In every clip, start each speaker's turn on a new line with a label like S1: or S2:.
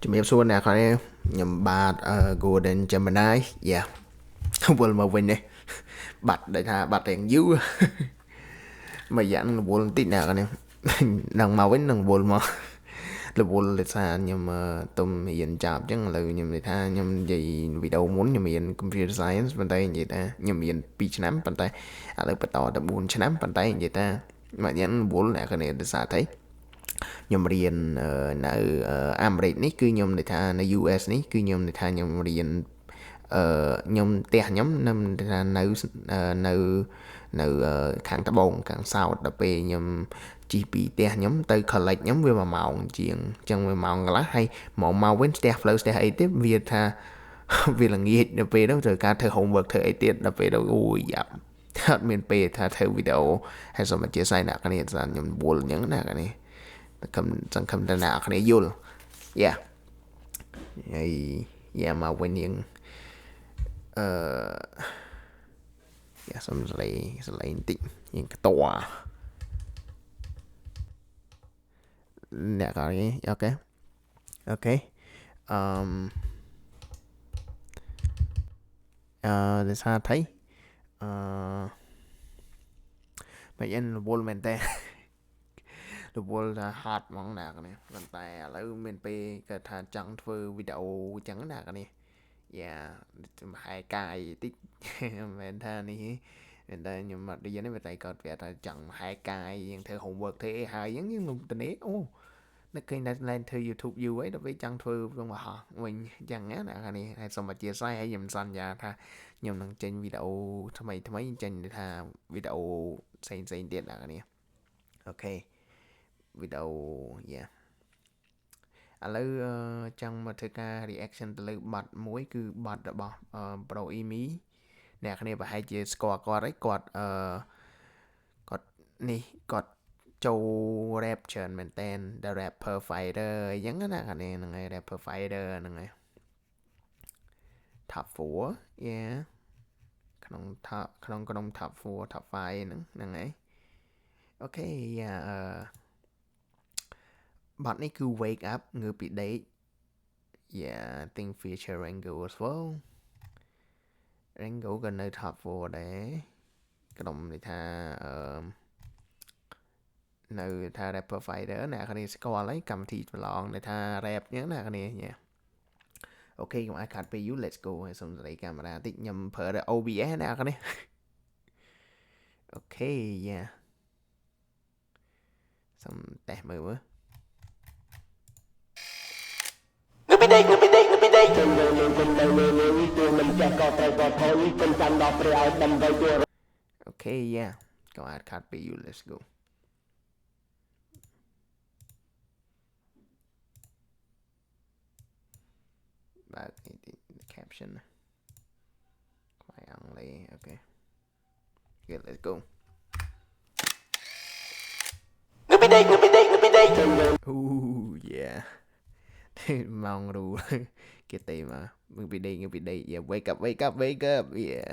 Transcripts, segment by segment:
S1: ជំរាបសួរអ្នកនរខ្ញុំបាទ Golden Gemini យ៉ា វិលមកវិញនេះបាត់ដែលថាបាត់ទាំងយូរមួយយ៉ាងរវល់បន្តិចអ្នកនរនឹងមកវិញនឹងវល់មករវល់ដោយសារខ្ញុំទុំរៀនចប់អញ្ចឹងឥឡូវខ្ញុំនិយាយថាខ្ញុំនិយាយវីដេអូមុនខ្ញុំរៀន Computer Science ប៉ុន្តែនិយាយថាខ្ញុំរៀន2ឆ្នាំប៉ុន្តែឥឡូវបន្តទៅ4ឆ្នាំប៉ុន្តែនិយាយថាមួយយ៉ាងរវល់អ្នកនរដោយសារតែខ្ញុំរៀននៅអាមេរិកនេះគឺខ្ញុំនិយាយថានៅ US នេះគឺខ្ញុំនិយាយថាខ្ញុំរៀនខ្ញុំផ្ទះខ្ញុំនៅថានៅនៅនៅខាងត្បូងខាងសោតដល់ពេលខ្ញុំជិះពីផ្ទះខ្ញុំទៅ college ខ្ញុំវា1ម៉ោងជាងអញ្ចឹង1ម៉ោងកន្លះហើយមកមកវិញផ្ទះផ្លូវផ្ទះអីទៀតវាថាវាល្ងាចដល់ពេលនោះត្រូវការធ្វើ homework ធ្វើអីទៀតដល់ពេលនោះអូយយ៉ាប់អត់មានពេលថាធ្វើវីដេអូហើយសូមអធិស្ឋានអ្នកគ្នាខ្ញុំវល់អញ្ចឹងណាគ្នាខំសង្ឃឹមថាអ្នកគ្នាយល់យ៉ាហើយយ៉ាមកវិញនាងអឺយ៉ាសំសលេសលេបន្តិចរៀងខ្ទាអ្នកកនេះ okay okay អឺអឺដោយសារថៃអឺមិនអិនរវល់មែនតើរវល់ថាហត់ហ្មងណានេះប៉ុន្តែឥឡូវមានពេលគាត់ថាចង់ធ្វើវីដេអូអញ្ចឹងណានេះយ៉ាចំហែកាយតិចមិនមែនថានេះមែនតែខ្ញុំអត់រៀនទេប៉ុន្តែគាត់វាថាចង់ហែកាយយើងធ្វើ homework ធ្វើអីហើយអញ្ចឹងយើងទៅនេះអូនឹកឃើញតែឡើងធ្វើ YouTube យូរហើយដល់ពេលចង់ធ្វើក្នុងមហោះវិញអញ្ចឹងណានេះហើយសូមអធិស្ឋានហើយខ្ញុំសន្យាថាខ្ញុំនឹងចេញវីដេអូថ្មីថ្មីចេញថាវីដេអូផ្សេងផ្សេងទៀតណានេះ okay វីដេអូយ៉ាឥឡូវចង់មកធ្វើការ reaction ទៅលើបទមួយគឺបទរបស់ Bro Emi អ្នកគ្នាប្រហែលជាស្គាល់គាត់ហើយគាត់អឺគាត់នេះគាត់ចូល rap ច្រើនមែនតើ The Rapper Fighter អញ្ចឹងណាគាត់នេះហ្នឹងហើយ Rapper Fighter ហ្នឹងហើយ Top 4 yeah ក្នុង top ក្នុងក្រុម top 4 top 5ហ្នឹងហ្នឹងហើយ okay yeah អឺបទនេះគឺ Wake Up ងើបពីដេក yeah I think feature Rango as well Rango ក៏នៅ top 4ដែរក្រុមនេះថាអឺនៅថា Rapper Fighter អ្នកគ្នាស្គាល់ហើយកម្មវិធីប្រឡងដែលថា rap អញ្ចឹងណាគ្នាញ៉ា okay កុំឲ្យខាត់ពេលយូរ let's go ហើយសុំសេរីកាមេរ៉ាតិចខ្ញុំប្រើ OBS អ្នកគ្នា okay yeah សុំតេស្តមើលមើល
S2: ងើបពីដេកងើបពីដេកងើបពីដេកគុំនៅគុំនៅលើលើទោះមិនចេះក៏ត្រូវក៏ថយគុំចាំដល់ព្រះឲ្យដើម្បីទួ
S1: okay yeah កុំអាចខាត់ពេលយូរ let's go បើកនេះតិច caption ខ្មែរអង់គ្លេស okay Okay let's go
S2: ងើបពីដេកងើបពីដេកងើបពីដេក
S1: អូ yeah ម៉ោងរូគេទេមកងើបពីដេកងើបពីដេក yeah wake up wake up wake up yeah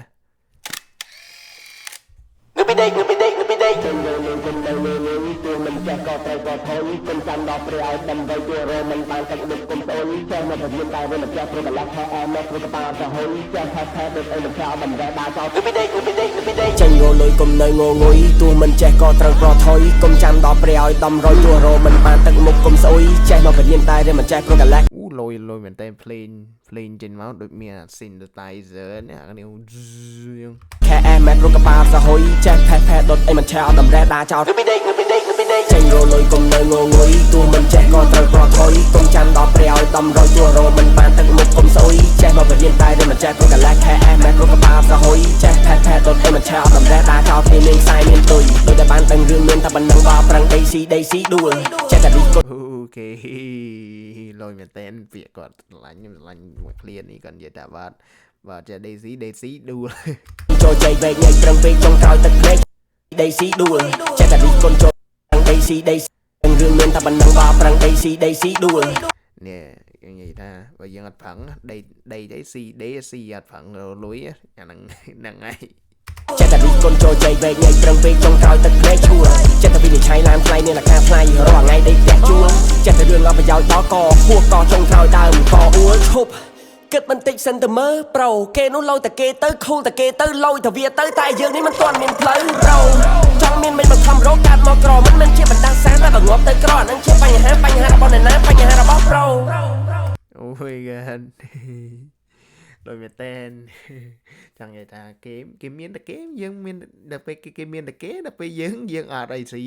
S2: ងើបពីដេកងើបពីដេកងើបពីដេកគុំនៅគុំនៅលើលើទោះមិនចេះក៏ត្រូវក៏ថយគុំចាំដល់ព្រះឲ្យដើម្បីទួរមិនបានទឹកមុខគុំប្អូនចេះមកពរៀនតែវិញម្ចាស់ព្រោះកន្លះខែអែមកព្រោះកប៉ាល់ទៅហុយចេះថែថែដូចអីមិនចោលបំរែដើរចោលងើបពីដេកងើបពីដេកងើបពីដេកចេញរលុយគុំនៅងងុយទោះមិនចេះក៏ត្រូវប្រថុយគុំចាំដល់ព្រះឲ្យដំរយទួរមិនបានទឹកមុខគុំស្អុយចេះមកពរៀនតែវិញម្ចាស់ព្រោះកន្លះ
S1: អូលយលយមែនតើភ្លេងភ្លេងចេញមកដូចមាន synthesizer នេះអានេះយើង
S2: ខែអែមែនព្រោះកប៉ាល់សហុយចេះផេះផេះដុតអីមិនឆែអត់តម្រេះដើរចោលងើបពីដេកងើបពីដេកងើបពីដេកចេញរលុយគុំនៅងងុយទោះមិនចេះក៏ត្រូវប្រថុយគុំចាំដល់ព្រះឲ្យដំរយទួរមិនបានទឹកមុខគុំស្អុយចេះមកពរៀនតែមិនចេះព្រោះកន្លះខែអែមែនព្រោះកប៉ាល់សហុយចេះផេះផេះដុតអីមិនឆែអត់តម្រេះដើរចោលគ្នាមានខ្សែមានទុយដូចតែបានដឹងរឿងមានតែប៉ុណ្ណឹងបើប្រឹងដេកស៊ីដេកស៊ីដួលចេះតែរិះគន់
S1: okay លយមែនតើពាក្យគាត់ស្រឡាញ់ខ្ញុំស្រឡាញ់មួយឃ្លានេះគាត់និយាយថាបាទបាទចេះ Daisy Daisy ដួល
S2: ចូលជ័យវែកញែកប្រឹងពេកចុងក្រោយទឹកភ្នែកដេកស៊ីដួលចេះតែរិះគន់ចូលដេកស៊ីដេកស៊ីរឿងមានតែប៉ុណ្ណឹងបើប្រឹងដេកស៊ីដេកស៊ីដួល
S1: នេះគេនិយាយថាបើយើងអត់ប្រឹងដេកដេកទេស៊ីដេស៊ីអត់ប្រឹងលុយអាហ្នឹងហ្នឹងហើយ
S2: ចេះតែរិះគន់ចូលជ័យវែកញែកប្រឹងពេកចុងក្រោយទឹកភ្នែកឈួលចេះតែវិនិច្ឆ័យឡានថ្លៃមានអាការថ្លៃរាល់ថ្ងៃដេកផ្ទះជួលចេះតែរឿងអប្រយោជន៍ដល់កហួសកចុងក្រោយដើមកអួលឈប់គិតបន្តិចសិនទៅមើលប្រូគេនោះលោតែគេទៅខូលតែគេទៅលយតែវាទៅតែយើងនេះមិនទាន់មានផ្លូវប្រូចង់មានមិនបង្ខំរកកាត់មកក្រមិនមែនជាបណ្ដាសាតែបើងាប់ទៅក្រអានឹងជាបញ្ហាបញ្ហារបស់អ្នកណាបញ្ហារបស់ប្រូ
S1: Oh my god ដោយមែនតែនចង់និយាយថាគេគេមានតែគេយើងមានដល់ពេលគេគេមានតែគេដល់ពេលយើងយើងអត់អីស៊ី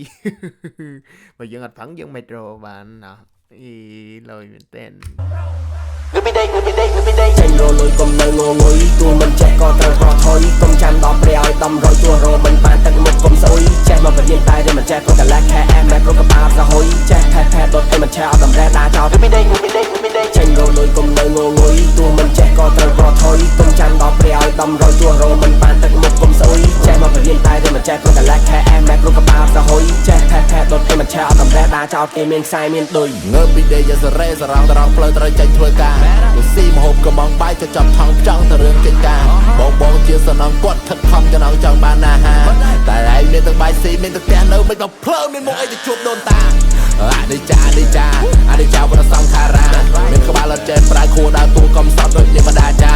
S1: បើយើងអត់ប្រឹងយើងមិនរកបានណោះអីលយមែនតែន
S2: ងើបពីដេកងើបពីដេកងើបពីដេកចេញរលុយកុំនៅងងុយទោះមិនចេះក៏ត្រូវប្រថុយកុំចាំដល់ព្រះឲ្យដំរយទោះរមិនបានទឹកមុខកុំស្អុយចេះមកបរៀនតែតែមិនចេះព្រោះកន្លះខែអែមម៉ែព្រោះកប៉ាល់សហុយចេះផេះផេះដុតអីមិនឆែអត់តម្រេះដាចោលងើបពីដេកងើបពីដេកងើបពីដេកចេញរលុយកុំនៅងងុយទោះមិនចេះក៏ត្រូវប្រថុយកុំចាំដល់ព្រះឲ្យដំរយទោះរមិនបានទឹកមុខកុំស្អុយចេះមកបរៀនតែតែមិនចេះព្រោះកន្លះខែអែមម៉ែព្រោះកប៉ាល់សហុយចេះផេះផេះដុតអីមិនឆែអត់តម្រេះដាចោលគេមានខ្សែមានឌុយ
S3: ងើបពីដេកយកសរេសរងត្រង់ផ្លូវត្រូវចេញធ្វើការទៅស៊ីមហូបកំងបាយចចាប់ថងចង់ទៅរឿងកិច្ចការបងបងជាសំណងគាត់ខិតខំចំណងចង់បានអាហារតែឯងមានទាំងបាយស៊ីមានទាំងផ្ទះនៅមិនក៏ភ្លើមានមុខអីទៅជួបដូនតាអនិច្ចាអនិច្ចាអនិច្ចាវរសង្ខារាមានក្បាលអត់ចេះប្រើខួរដើរតួកំសត់ដូចនាមដាចា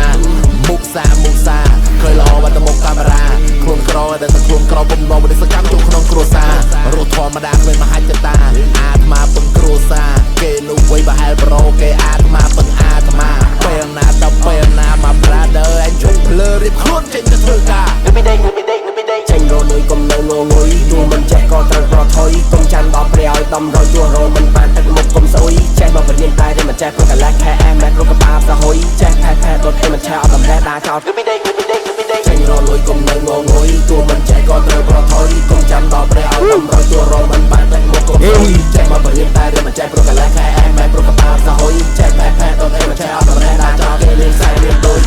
S3: មុខសាមុខសាឃើញល្អបាត់ទៅមុខកាមេរ៉ាខ្លួនក្រដែលតែខ្លួនក្របំណងបរិសកម្មចូលក្នុងគ្រួសាររស់ធម្មតាគ្មានមហិច្ឆតាអាត្មាពឹងគ្រួសារគេនោះវ័យប្រហែលប្រូគេអាត្មាពឹងអាត្មាពេលណាដល់ពេលណាមក brother ឯងជុំភ្លើរៀបខ្លួនចេញទៅធ្វើការ
S2: ងើបពីដេកងើបពីដេកងើបពីដេកចេញរលុយកុំនៅងងុយទោះមិនចេះក៏ត្រូវប្រថុយកុំចាំដល់ព្រះឲ្យដំរយទោះរមិនបានទឹកមុខកុំស្អុយចេះមកបរៀនតែតែមិនចេះព្រោះកន្លះខែអែមម៉ែព្រោះកប៉ាល់សហុយចេះផេះផេះដុតអីមិនឆែអត់តម្រេះដាចោលងើបពីដេកងើបពីដេកងើបពីដេកចេញរលុយកុំនៅងងុយទោះមិនចេះក៏ត្រូវប្រថុយកុំចាំដល់ព្រះឲ្យដំរយទោះរមិនបានទឹកមុខកុំស្អុយចេះមកបរៀនតែតែមិនចេះព្រោះកន្លះខែអែមម៉ែព្រោះកប៉ាល់សហុយចេះផេះផេះដុតអីមិនឆែអត់តម្រេះដាចោលគេមានខ្សែមានដូច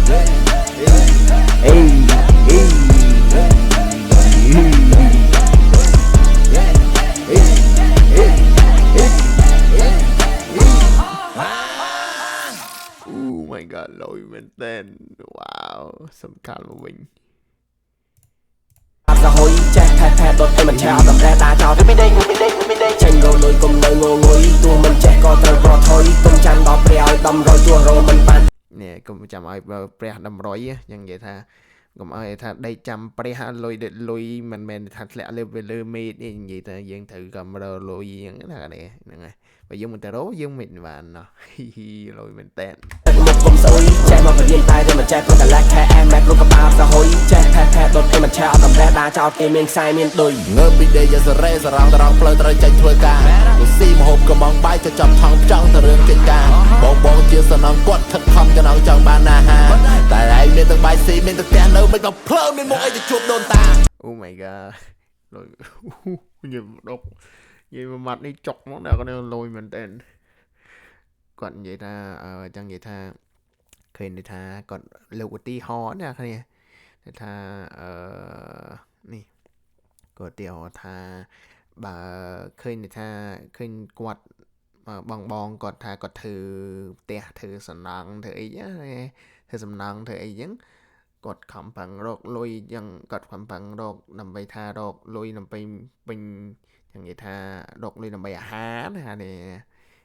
S1: អេអេអេអេអេ Oh my god លយមែនតើវ៉ាវសំខាន់មកវិញ
S2: សហុយចេះផេះផេះដុតអីមិនឆែអត់តម្រេះដាចោលងើបពីដេកងើបពីដេកងើបពីដេកចេញរលុយកុំនៅងងុយទោះមិនចេះក៏ត្រូវប្រថុយកុំចាំដល់ព្រះឲ្យដំរយទោះរមិនបាន
S1: នេះកុំចាំឲ្យព្រះតម្រុយយ៉ាងនិយាយថាកុំឲ្យថាដេកចាំព្រះលុយលុយមិនមែនថាធ្លាក់លើវាលើមេឃនេះនិយាយថាយើងត្រូវកំរលុយយ៉ាងណានេះហ្នឹងហើយបើយើងមិនទៅរកយើងមិនបានណោះលុយមែនតើ
S2: ទឹកមុខកុំស្អុយចេះមកបរៀនតែតែមិនចេះព្រោះកន្លះខែអែមម៉ែព្រោះកប៉ាល់សហុយចេះផេះផេះដុតអីមិនឆែអត់តម្រេះដាចោលគេមានខ្សែមានឌុយ
S3: ងើបពីដេកយកសរេសរងត្រង់ផ្លូវត្រូវចេញធ្វើការទៅស៊ីមហូបកំងបាយចចាប់ថងចង់ទៅរឿងកិច្ចការបងបងជាសំណងគាត់ខិតខំចំណងចង់បានអាហារតែឯងមានទាំងបាយស៊ីមានទាំងផ្ទះនៅមិនក៏ភ្លើមានមុខអីទៅជួបដូនតា
S1: Oh my god លុយនិយាយដកនិយាយមួយម៉ាត់នេះចុកមកដល់គាត់លយមែនតើគាត់និយាយថាចង់និយាយថាឃើញថាគាត់លើកឧទាហរណ៍ណាគ្នាថាអឺនេះគាត់ឧទាហរណ៍ថាបើឃើញថាឃើញគាត់បងបងគាត់ថាគាត់ធ្វើផ្ទះធ្វើសំណង់ធ្វើអីណាធ្វើសំណង់ធ្វើអីចឹងគាត់ខំប្រឹងរកលុយចឹងគាត់ខំប្រឹងរកដើម្បីថារកលុយដើម្បីពេញចឹងនិយាយថារកលុយដើម្បីអាហារណានេះ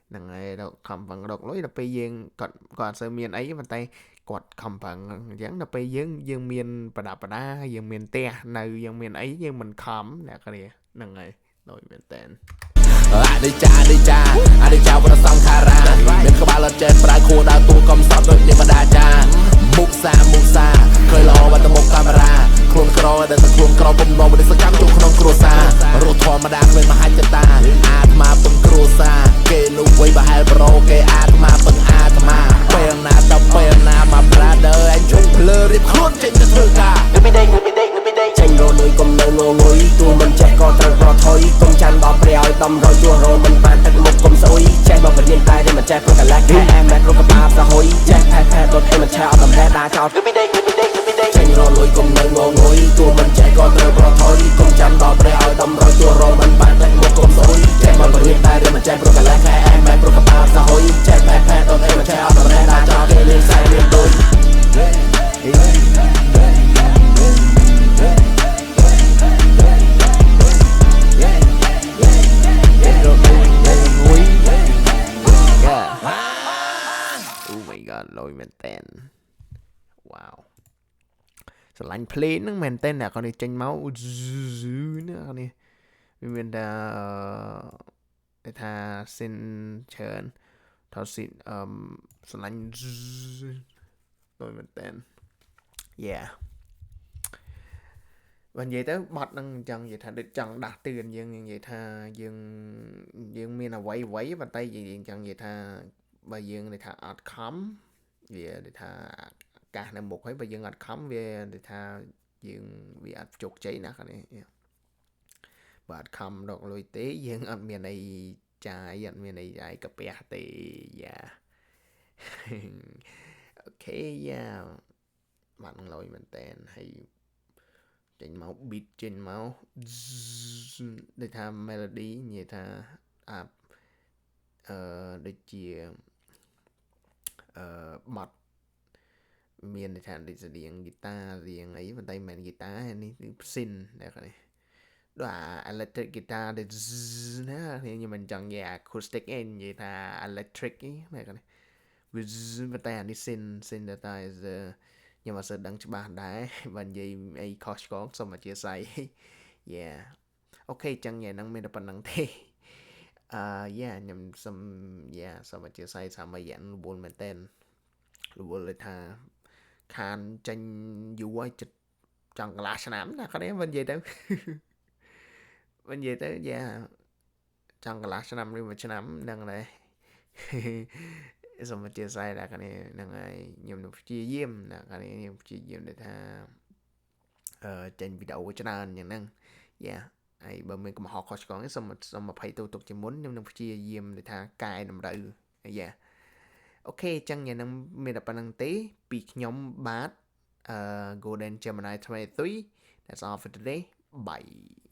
S1: ហ្នឹងហើយរកខំប្រឹងរកលុយដល់ពេលយើងគាត់គាត់អត់សូវមានអីប៉ុន្តែគាត់ខំប្រឹងអញ្ចឹងដល់ពេលយើងយើងមានប្រដាប់ប្រដាយើងមានផ្ទះនៅយើងមានអីយើងមិនខំអ្នកគ្នាហ្នឹងហើយដូចមែនតើ
S3: អនិច្ចាអនិច្ចាអនិច្ចាវរសង្ខារាមានក្បាលអត់ចេះប្រើខួរដើរតួកំសត់ដូចនាមដាចាមុខសាមុខសាឃើញល្អបាត់ទៅមុខកាមេរ៉ាខ្លួនក្រដែលតែខ្លួនក្របំណងបរិសកម្មចូលក្នុងគ្រួសាររស់ធម្មតាគ្មានមហិច្ឆតាអាត្មាពឹងគ្រួសារគេនោះវ័យប្រហែលប្រូគេអាត្មាពឹងអាត្មាពេលណាដល់ពេលណាមក brother ឯងជុំភ្លើរៀបខ្លួនចេញទៅធ្វើការ
S2: ងើបពីដេកងើបពីដេកងើបពីដេកចេញរលុយកុំនៅងងុយទោះមិនចេះក៏ត្រូវប្រថុយកុំចាំដល់ព្រះឲ្យដំរយទោះរមិនបានទឹកមុខកុំស្អុយចេះមកបរៀនតែតែមិនចេះព្រោះកន្លះខែអែមម៉ែព្រោះកប៉ាល់សហុយចេះផេះផេះដុតអីមិនឆែអត់តម្រេះដាចោលងើបពីដេកងើបពីដេកងើបពីដេកចេញរលុយកុំនៅងងុយទោះមិនចេះក៏ត្រូវប្រថុយកុំចាំដល់ព្រះឲ្យដំរយទោះរមិនបានទឹកមុខកុំស្អុយចេះមកបរៀនតែតែមិនចេះព្រោះកន្លះខែអែមម៉ែព្រោះកប៉ាល់សហុយចេះផេះផេះដុតអីមិនឆែអត់តម្រេះដាចោលគេមានខ្សែមានដូច
S1: អេ God លយមែនតើ Wow ស្រឡាញ់ភ្លេងហ្នឹងមែនតើអ្នកនេះចេញមកណានេះវាមានតែគេថា synth ច្រើនថត synth អឺស្រឡាញ់លយមែនតើ Yeah បើនិយាយទៅបត់នឹងចង់និយាយថាដូចចង់ដាស់តឿនយើងនិយាយថាយើងយើងមានអ្វីអ្វីប៉ុន្តែយើងចង់និយាយថាបើយើងនិយាយថាអត់ខំវានិយាយថាអាកាសនៅមុខហើយបើយើងអត់ខំវានិយាយថាយើងវាអត់ជោគជ័យណានេះបើអត់ខំរកលុយទេយើងអត់មានអីចាយអត់មានអីចាយកាពះទេ Yeah okay yeah បាត់នឹងលុយមែនតើហើយចេញមក beat ចេញមកដូចថា melody និយាយថាអាអឺដូចជាអឺបទមានដូចថាដូចស្តៀងហ្គីតារៀងអីប៉ុន្តែមិនមែនហ្គីតានេះគឺ synth តែនេះដូចអា electric guitar ដូចណាខ្ញុំមិនចង់និយាយ acoustic ឯងនិយាយថា electric ឯណានេះវាប៉ុន្តែអានេះ synth synthesizer ខ្ញុំអត់សូវដឹងច្បាស់ដែរបើនិយាយអីខុសឆ្គងសូមអធ្យាស្រ័យ Yeah okay ចឹងថ្ងៃហ្នឹងមានតែប៉ុណ្្នឹងទេអឺ yeah ខ្ញុំសូម yeah សូមអធ្យាស្រ័យថាមួយរយៈរវល់មែនតើរវល់เลยថាខានចេញយូរហើយចិត្តចង់កន្លះឆ្នាំណាគាត់នេះមិននិយាយទៅមិននិយាយទៅ yeah ចង់កន្លះឆ្នាំឬមួយឆ្នាំហ្នឹងដែរសូមអធ្យាស្រ័យដល់គ្នាហ្នឹងហើយខ្ញុំនឹងព្យាយាមណាគ្នាខ្ញុំព្យាយាមដែលថាអឺចេញវីដេអូច្រើនយ៉ាងហ្នឹង yeah ហើយបើមានកំហុសខុសឆ្គងសូមសូមអភ័យទោសទុកជាមុនខ្ញុំនឹងព្យាយាមដែលថាកែតម្រូវ yeah okay អញ្ចឹងញ៉ាំនឹងមានតែប៉ុណ្្នឹងទេពីខ្ញុំបាទអឺ Golden Gemini 23. That's all for today. Bye.